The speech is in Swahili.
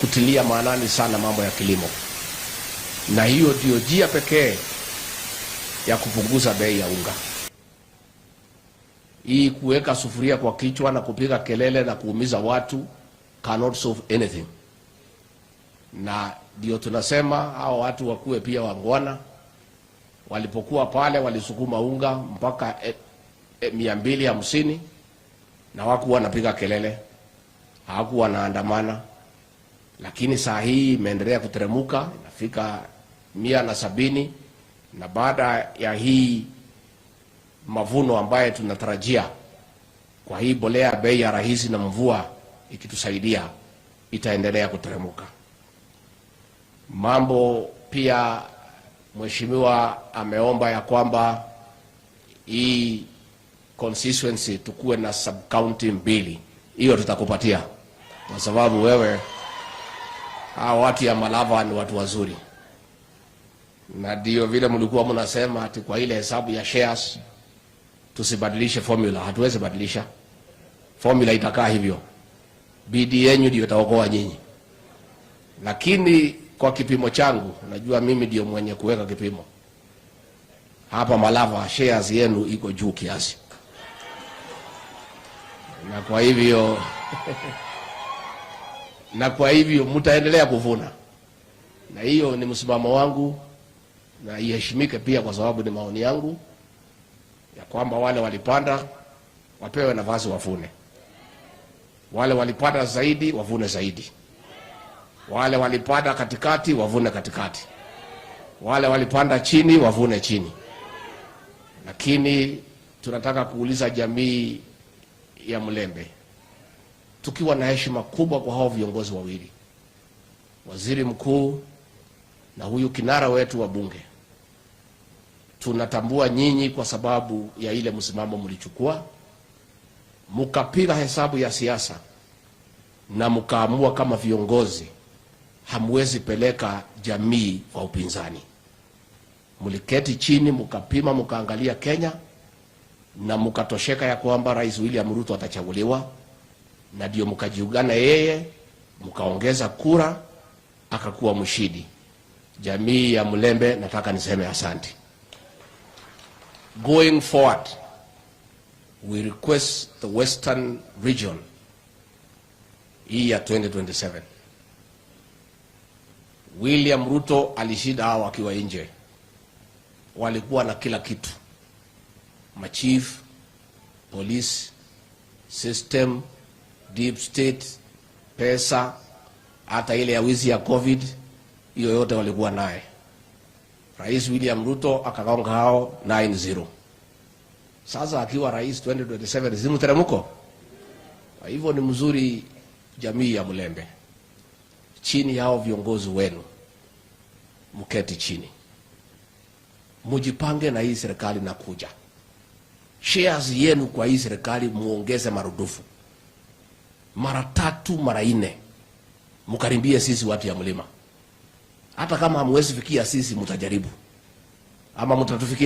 Kutilia maanani sana mambo ya kilimo, na hiyo ndio njia pekee ya kupunguza bei ya unga. Hii kuweka sufuria kwa kichwa na kupiga kelele na kuumiza watu cannot solve anything, na ndio tunasema hao watu wakuwe pia waungwana. Walipokuwa pale walisukuma unga mpaka 250 na hawakuwa wanapiga kelele, hawakuwa wanaandamana, lakini saa hii imeendelea kuteremuka, inafika 170, na baada ya hii mavuno ambaye tunatarajia kwa hii mbolea bei ya rahisi na mvua ikitusaidia itaendelea kuteremuka. Mambo pia mheshimiwa ameomba ya kwamba hii constituency tukuwe na sub county mbili. Hiyo tutakupatia kwa sababu wewe, hawa watu ya Malava ni watu wazuri, na ndio vile mlikuwa mnasema ati kwa ile hesabu ya shares tusibadilishe formula. Hatuwezi badilisha formula, itakaa hivyo. Bidii yenyu ndio itaokoa nyinyi, lakini kwa kipimo changu, najua mimi ndio mwenye kuweka kipimo hapa Malava, shares yenu iko juu kiasi, na kwa hivyo mtaendelea kuvuna, na hiyo ni msimamo wangu na iheshimike pia, kwa sababu ni maoni yangu ya kwamba wale walipanda wapewe nafasi wavune, wale walipanda zaidi wavune zaidi, wale walipanda katikati wavune katikati, wale walipanda chini wavune chini. Lakini tunataka kuuliza jamii ya Mulembe, tukiwa na heshima kubwa kwa hao viongozi wawili, waziri mkuu na huyu kinara wetu wa bunge, tunatambua nyinyi kwa sababu ya ile msimamo mlichukua, mkapiga hesabu ya siasa na mkaamua kama viongozi hamwezi peleka jamii kwa upinzani. Mliketi chini mkapima, mkaangalia Kenya na mkatosheka ya kwamba Rais William Ruto atachaguliwa, na ndio mkajiungana yeye, mkaongeza kura, akakuwa mshindi. Jamii ya Mulembe, nataka niseme asante. Going forward, we request the Western region hii ya 2027. William Ruto alishinda hao akiwa nje, walikuwa na kila kitu, machief, police system, deep state, pesa, hata ile ya wizi ya COVID, hiyo yote walikuwa naye. Rais William Ruto akagonga hao 9-0. Sasa akiwa rais 2027 si mteremko? Kwa hivyo ni mzuri jamii ya Mulembe, chini yao viongozi wenu, mketi chini, mujipange na hii serikali na kuja shares yenu kwa hii serikali muongeze marudufu mara tatu mara nne, mkaribie sisi watu ya mlima. Hata kama hamwezi fikia sisi, mtajaribu ama mtatufikia.